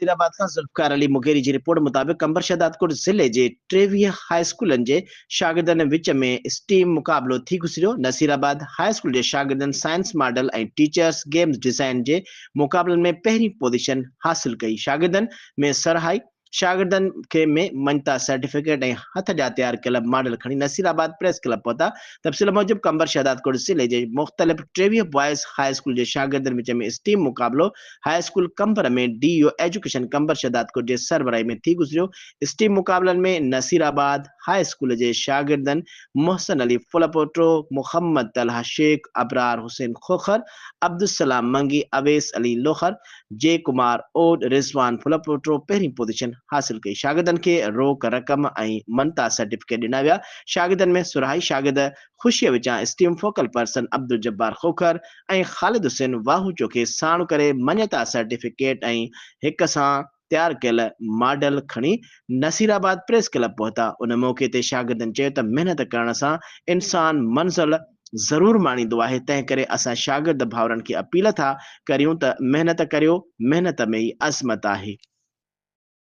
نصيرآباد کان ذوالفقار علي مغيري جي رپورٽ مطابق قمبر شهدادڪوٽ ضلعي جي 23 هاء اسڪولن جي شاگردن وچ ۾ اسٽيم مقابلو ٿي گذريو، نصيرآباد هاء اسڪول جي شاگردن science model ۽ teachers games design جي مقابلن ۾ پهرين پوزيشن حاصل ڪئي، شاگردن ۾ سرهائي شاگردن کي ۾ مڃتا سرٽيفڪيٽ ۽ هٿ جا تيار ڪيل ماڊل کڻي نصير آباد پريس ڪلب پهتا. تفصيل موجب قمبر شهدادڪوٽ ضلعي جي مختلف 23 بوائز هاء اسڪول جي شاگردن وچ ۾ اسٽيم مقابلو high school Qambar ۾ D O education Qambar Shahdadkot جي سربراهي ۾ ٿي گذريو. اسٽيم مقابلن ۾ نصير آباد هاء اسڪول جي شاگردن محسن علي ڦلپوٽو، محمد طلحه شيخ، ابرار حسين کوکر، عبدالسلام منگي، اويس علي لوهر، جي ڪمار اوڏ، رضوان ڦلپوٽو پهرين پوزيشن حاصل ڪئي. شاگردن کي روڪ رقم ۽ مڃتا سرٽيفڪيٽ ڏنا ويا. شاگردن ۾ سرهائي شاگرد خوشيء وچان STEM focal person Abdul Jabbar Khokhar ۽ Khalid Hussain Wahucho کي ساڻ ڪري مڃتا سرٽيفڪيٽ ۽ هڪ سان تيار ڪيل ماڊل کڻي نصيرآباد پريس ڪلب پهتا. ان موقعي تي شاگردن چيو ته محنت ڪرڻ سان انسان منزل ضرور ماڻيندو آهي، تنهن ڪري اسان شاگرد ڀائرن کي اپيل ٿا ڪريون ته محنت ڪريو، محنت ۾ ئي عظمت آهي.